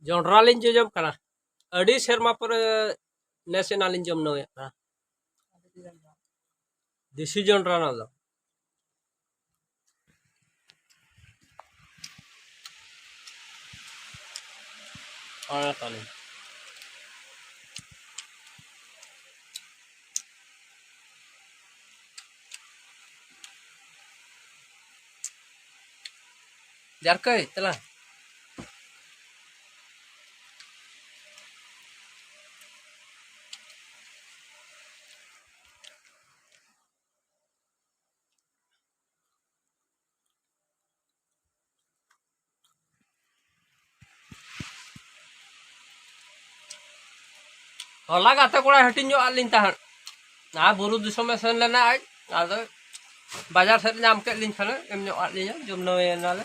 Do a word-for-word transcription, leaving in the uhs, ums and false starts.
ᱡᱚᱱᱰᱨᱟ ᱞᱤᱧ ᱡᱚᱡᱚᱢ ᱠᱟᱱᱟ᱾ ᱟᱹᱰᱤ ᱥᱮᱨᱢᱟ ᱯᱚᱨᱮ ᱱᱮᱥ ᱮᱱᱟᱞᱤᱧ ᱡᱚᱢ ᱱᱟᱹᱣᱮᱫ ᱠᱟᱱᱟ᱾ ᱫᱮᱥᱤ ᱡᱚᱱᱰᱨᱟ ᱱᱚᱣᱟ ᱫᱚ᱾ ᱚᱱᱟ ᱛᱟᱞᱤᱧ᱾ ᱡᱟᱨᱠᱟᱹᱭ ᱛᱮᱞᱟ᱾ ᱦᱚᱞᱟ ᱜᱟᱛᱮ ᱠᱚᱲᱟᱭ ᱦᱟᱹᱴᱤᱧ ᱧᱚᱜ ᱟᱫ ᱞᱤᱧ ᱛᱟᱦᱮᱸᱫ᱾ ᱟᱨ ᱵᱩᱨᱩ ᱫᱤᱥᱚᱢᱮ ᱥᱮᱱ ᱞᱮᱱᱟ ᱟᱡ, ᱟᱫᱚ ᱵᱟᱡᱟᱨ ᱥᱮᱫ ᱧᱟᱢ ᱠᱮᱫ ᱞᱤᱧ ᱠᱷᱟᱱᱮ ᱮᱢ ᱧᱚᱜ ᱟᱫ ᱞᱤᱧᱟ, ᱡᱚᱢ ᱱᱟᱹᱣᱟᱹᱭᱮᱱᱟᱞᱮ᱾